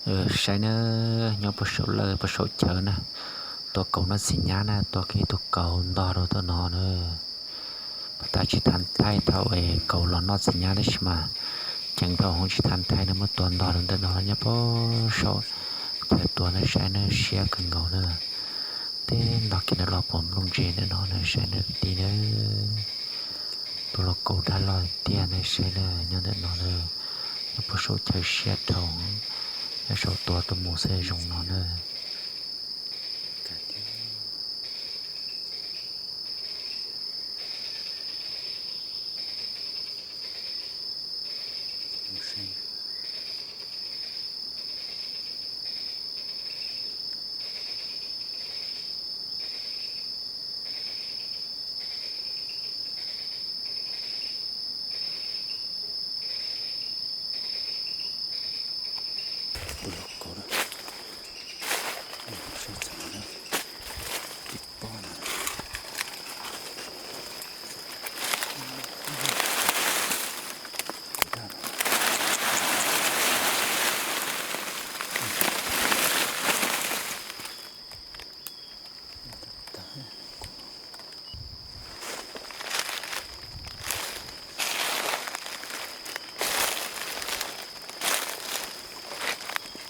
Saib na, nyob puag saum lawj puag saum chaw na, tua kauv noj txiv nyab na, tua kiag ib tug kauv ntog rau ntawm no na. Pas tas tsis thaij thaum es kauv los noj txiv nyab tab sis mas ceev dhau hwv tsis thaij thaij na, muab tua ntog rau ntawm no nyob puag saum chaw tua na, saib na siab kawg nkaus na. Teb ntog kiag na los pom nplooj ntse ntawm no na, saib na kwv tij na. Tus lauj kaub dab loj tiag na, saib na nyob ntawm no na, nyob puag saum chaw siab dhau, nyob saum tua tuaj mus xwb zoo no na.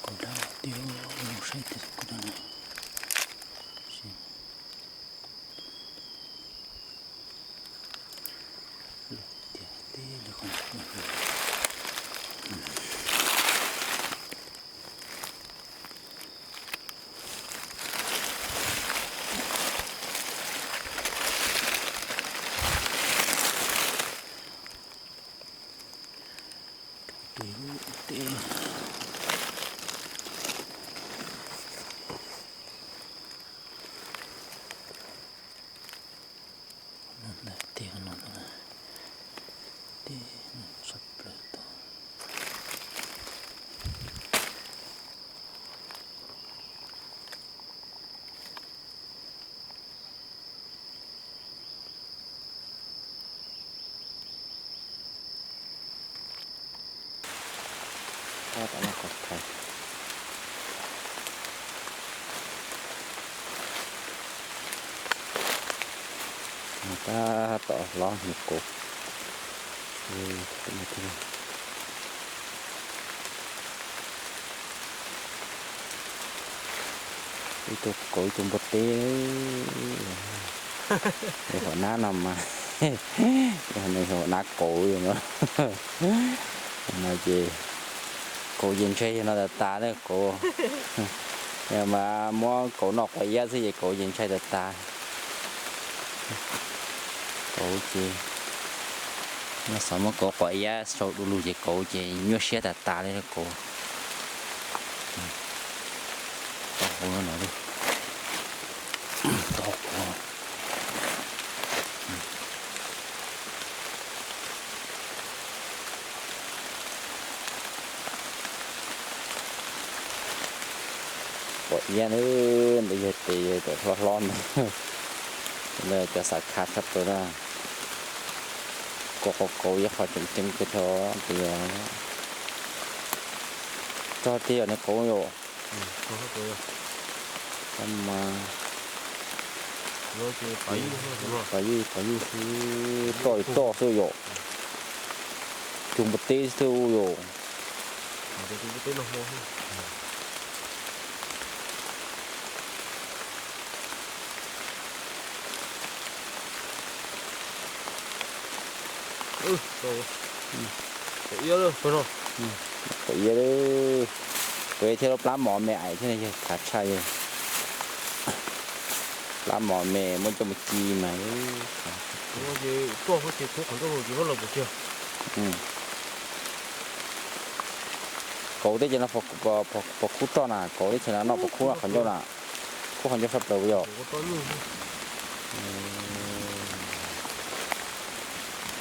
Kauv dab tiag, saib tias kauv dab no. Ntawm tiag no tib sab plaws tod. Tab tom muab qhov thaiv. Tab tom hlob hnyo kauv. Ib tug kauv ib tug npua teb. Yog hom nab no mas, yog nab kauv no. No ces kauv ces ntshai yog no tas tas na kauv. Yog mas muab kauv noj quav iab xwb ces kauv ces ntshai tas tas. Kauv ces noj xav muab kauv quav iab sau du lug ces kauv ces nyuaj siab tas tas li kauv. Tau hauv no, tau hauv. Quav iab na, ntawd yog tes yog hlob hlob ntawd, cov xav kha tshaj plaws na. Kauv qhov kauv yog qhov tseem ceeb kawg thiab tias. Tso tiag yom, nws kauv yom. Mas pab yij pab yij xwb, roj li roj xwb yom. Cug npua teb xwb yom. Qhov iab, pem thiab lub plab mov me aim thiab yog khav tshaj yog. Plab mov me muab coj mus ci mas. Kauv tej ces no pos khub roj na, kauv teb chaws no noj pos khub qhov ncauj na, khub qhov ncauj sab plaws yom.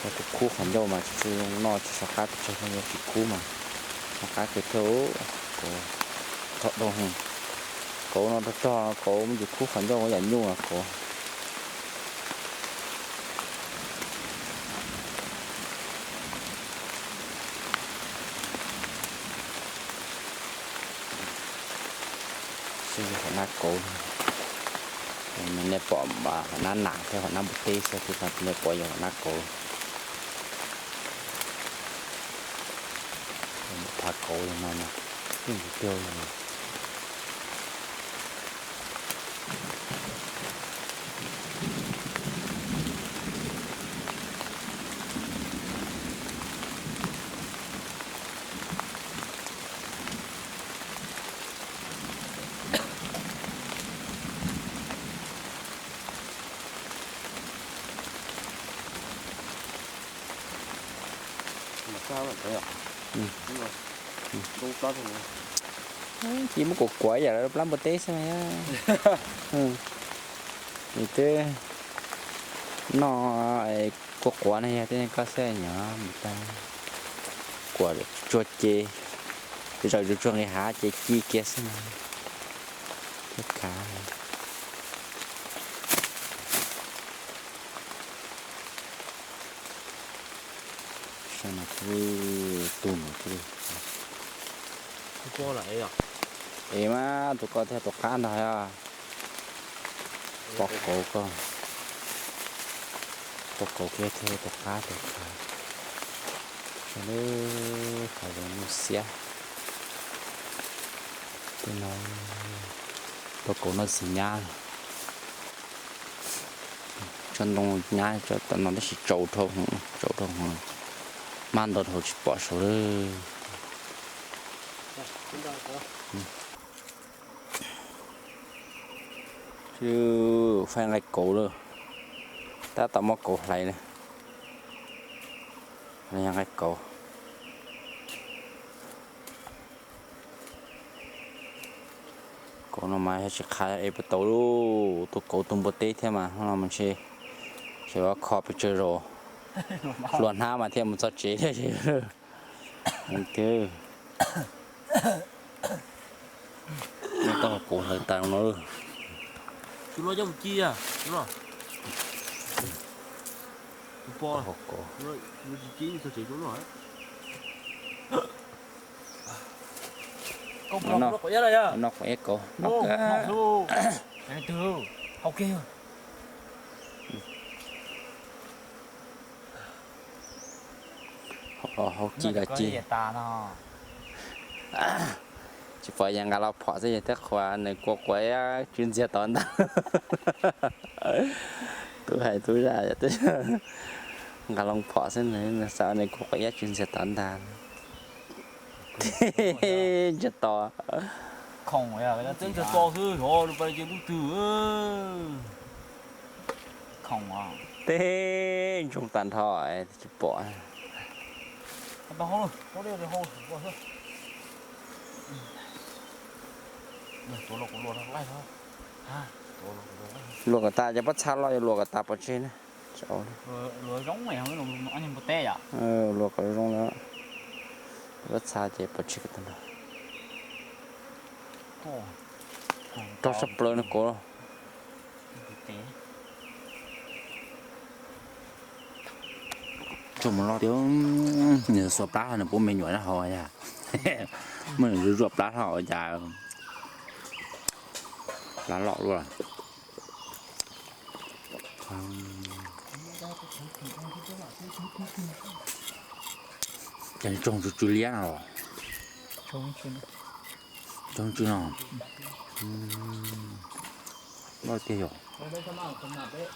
Tus khub qhov ncauj mas tsis zoo noj tsis sov qab pes tsawg, yog tus khub mas sov qab kawg thiab. Kauv rog dhau, kauv no rog rog, kauv me ntsis khub qhov ncauj yam nyuj no kauv. Hauv nab kauv, nej pom hauv nab nas thiab hauv nab npua teb xwb, nej pom yog hauv nab kauv. Phav kauv no, tiag tiag. Ci muab kuav kuav ib yam li plab npua teb xwb. Nws twb noj kuav kuav no yog tej koj xwb nyom mus tag. Kuav tsuag ces, zaws tsuag tsuag nqis hav ces ci kiag xwb. Thiab kav. Saib no, tus no, es mas tus ko thiab tus qab ntag. Pom kauv ko, pom kauv kiag thiab tus qab tus qab. Saib lub qhov zoo xiab. Tej no, pom kauv no txiv nyab. Tsob ntoo nyab tsob no tab sis tsaus dhau, tsaus dhau, mab ntau dhau tsis pom saud lawm. Faib nqaij kauv lawm, tab tom muab kauv hlais li. Nqaij kauv. Kauv no mas yog tsis qhav es puas tau lub tus kauv tus npua teb thiab mas no mas ntshe, ntshe ua kho pes tsawg zaus, hluas hnab mas thiaj mus txog tsev thiab. Tiag, tau kauv hlais tas no. No, no, no, kauv, hau ci los ci. Tsis pom yog nqa los phom xwb yog thiab qhuas nws kua quav tsw ntxiag tod ntag. Tub hais tub zaj yog nqa los phom xwb nws xav nws kua quav tsw ntxiag tod ntag. Ntxiag to. Teb ntsoog tag nrho tsis pom. Luam kom tas cov pob txha los yuav luam kom tas pov tseg na. Luam kom zoo na, pob txha ces pov tseg ko tag nrho. Rog sab plaws no kauv. Tsuag mus loj tiag, nws xuas plab ho nws puab me nyuam na hauv yag. Muab nws zuaj plab hlo cas plab loj luaj. Ces tsoog tsw tsw liab no los? Tsoog tsw no. Loj tiag yog.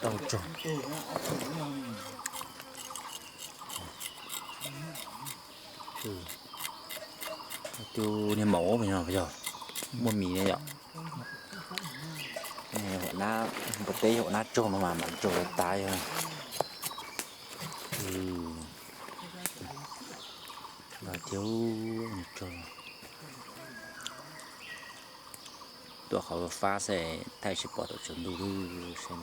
Tau tsoog. Tus niag maum yog muaj mis ne yom. Npua teb yog nab tsoog no mas mam tsoog tas yog. Tiag, tuaj qhov fab xwb thaij tsis pom tom tsaus ntuj lawm.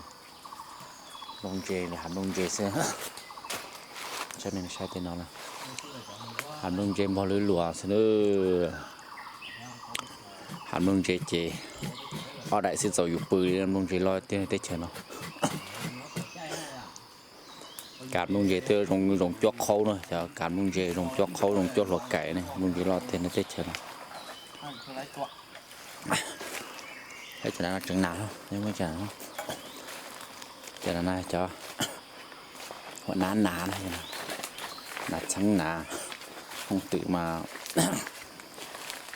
Nplooj ntse, hav nplooj ntse xwb. Saib, saib tej no, hav nplooj ntse npog lwm luam xwb. Hav nplooj ntse ces ob daim xwb txaus yus pw li, nplooj ntse loj tiag teb chaws no. Kav nplooj ntse twb zoo, zoo cuab qhaub na, cov kav nplooj ntse zoo cuab qhaub zoo cuab hluav kais ne, nplooj ntse loj tiag no teb chaws no. Cov no tseem nas, cov no cov huam nab nas, nas txheeb nas, hooj twm mas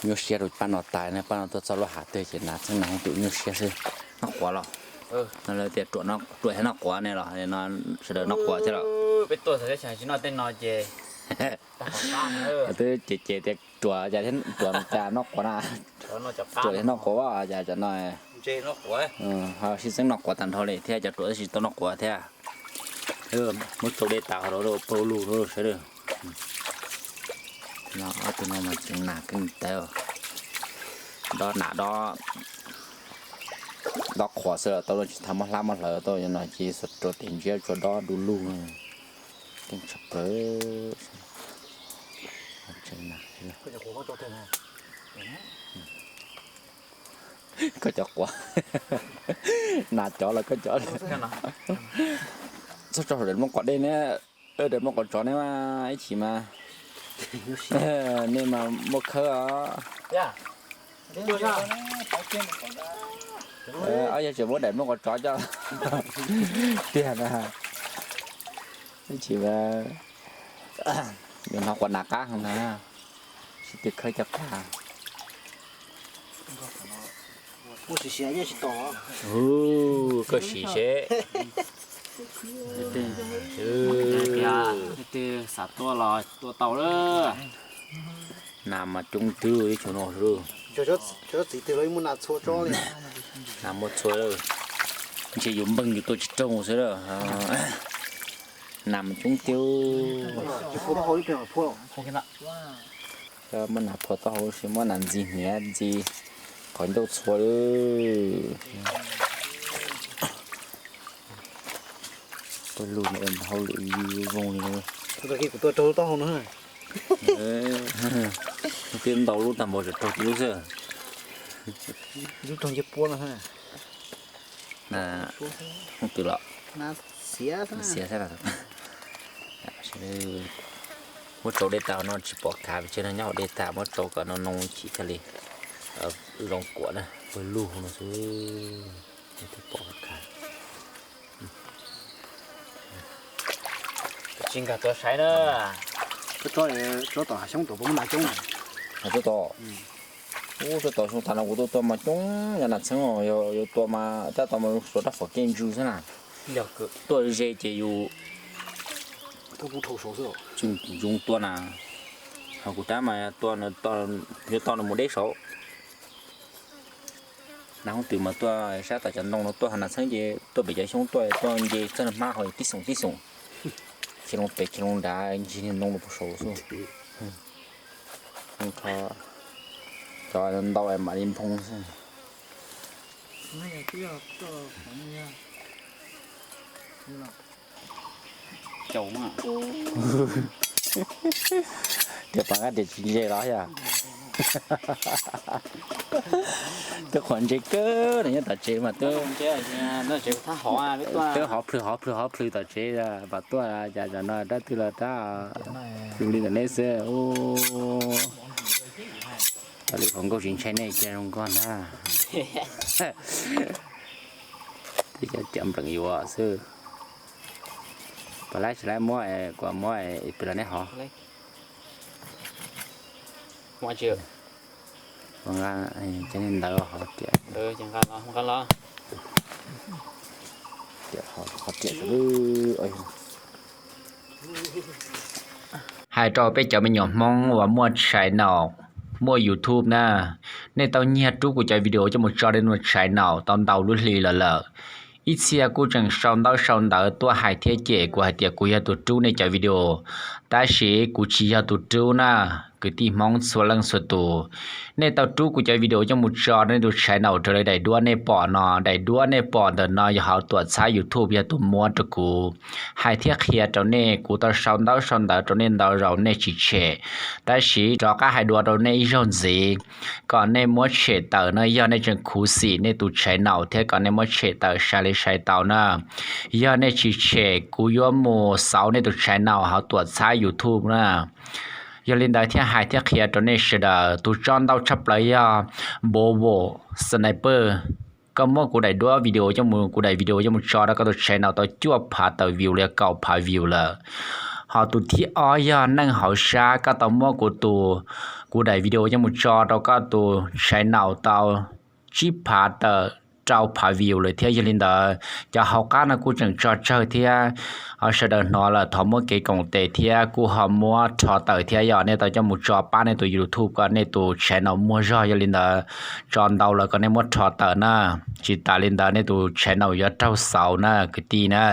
nyuaj siab rau pab no tas na, pab no tuaj txog lub hav twg ces nas txheeb nas hooj twm nyuaj siab xwb. Noj quav los? No lawv tias ruam thiab noj quav ne los no, sawv daws noj quav thiab los? Peb tuaj txog teb chaws tsis noj tej no ces twb ces ces tias ruam cas, ruam cas noj quav na, ruam thiab noj quav cas cov no. Ho sib txeeb noj quav tag nrho li thiab, cov ruam tab sis tau noj quav thiab. Muab tsau dej tas ho rau pawg lug sawv daws. No ob tug no mas tseem nas keej tawv, dob nas dob, dob qhuav xwb tau, tsis tau muab hlab muab hlawv tau, no ces xuas rau tes ntsiab tsuas dob du lug, keej tshaj plaws. Koj cov quav, nas cov los koj cov. Txhob tso daim nplooj quav dej ne, daim nplooj quav tsov ne mas ib chim mas nej mas muaj khawb os. Ob yog tseem muab daim nplooj quav tsov coj tiag na. Ib chim mas yuav hnov quav nas qab heev na, sib tw khawb coj qab. Koj sim seb. Leej twg xav tuaj los tuaj tau lawm. Nas mas coob twg ib tsam no. Nas muaj txhua, ntshe yus npeeg yus tua tsis raug xwb lawm. Nas mas coob twg. Muab nas phua taub hau, muab nas ntxiv hniav ntxiv qhov ncauj txhua li. Pawg lug hauj lwm zoo li. Kuv tua raug lub taub hau no. Twb ntau lub tag npaum, raug tib lub xwb. Lub raug ncej puab no. Hooj twm los? Xiav xwb. Muab tsau dej tas no tsis pom kav, pes tsawg no nyob hauv dej tas, muab tsau kom no noo chim thiaj li zoo kuam na, pawg lug no xwb. Twb pom kav. Tsis nkag tuav saib na. Tsob tom hav xyoob tuaj puas muaj nas coob? Tsob tom, ub, tsob tom xyoo tas no kuv tuaj tua mas coob, yog nas txheeb, yog tua mas tab tom mas suav rab phom kev ntsw xwb na. Tuaj ze ces yus tsuj ntsoov tua na, ho kuv rab mas tua, yuav tua nws mus deb saud. Nas hooj twm mas tuaj sab tom cov ntoo no tuaj, ho nas txheeb ces tuaj pem cov xyoob tuaj, tuaj nce txog hmab ho tib xoom tib xoom, khi loo pem khi loo nrad, ntsig ntoo rau puag saud xwb. Cov ntau mam li nphoo xwb. Tias pom nqaij tias tsis ntse los yog. Twb qhuav ntse kawg nws nyob tom tsev mas twb, twb hov plhws hov plhws hov plhws tom tsev, pom tuaj cas cov no rab twg los rab zoo li ntawm neb xwb. Ua li qhov nkauj tsis ntshai nej cia zoo nkauj ntag. Twb cov cov npleem yuav xwb. Pom lab tsis lab muab, kuv muab pem los neb hov. Cov ntawd hov tias, tias hov tias. Hais rau peb cov me nyuam Hmoob uas muaj channel, muaj YouTube na, nej tau nyiag rub kuv cov video coj mus tso rau nej channel tau ntau lub hli los lawm. Ib txhia kuj tseem sau ntaub sau ntawv tuaj hais thiab cem kuv hais tias kuv yog tus rub nej cov video, tab sis kuv tsis yog tus rub na, kwv tij Hmoob txhua leej txhua tus. Nej tau rub kuv cov video coj mus tso rau nej tus channel raws li daim duab nej pom no, daim duab nej pom ntawm no yog hauv tuam txhab YouTube yog tus muab rau kuv. Hais thiab qhia rau nej, kuv tau sau ntaub sau ntawv rau nej ntau zaus nej tsis tshem, tab sis rov qab hais dua rau nej ib zaug ntxiv, kom nej muab tshem tawm no yog nej tseem khuv xim nej tus channel thiab kom nej muab tshem tawm sai li sai tau na. Yog nej tsis tshem kuv yuav mus xauv nej tus channel hauv tuam txhab YouTube na. Yog li ntawd thiaj hais thiab qhia rau nej sawv daws, tus tso ntau tshaj plaws yog Volvo Sniper. koj muab kuv daim duab video coj mus, kuv daim video coj mus tso rau koj tus channel tau cuaj phav tawm view los yog kaum phav view lawm. Ho tus thib ob yog Neej Hauv Sab, koj tau muab kuv tus, kuv daim video coj mus tso rau koj tus channel tau tsib phav tawm rau phav view lawm thiab. Yog li ntawd cov hauv qab no kuj tseem tso tsawg thiab. Ho sawv daws hnov lawm thov muab kev koom tes thiab kuj ho muab rho tawm thiab, yog nej tau coj mus tso pab nej tus YouTube kom nej tus channel muaj zog. Yog li ntawd tso ntau lawm kom nej muab rho tawm na, tsis tas li ntawd nej tus channel yuav raug xauv na kwv tij na.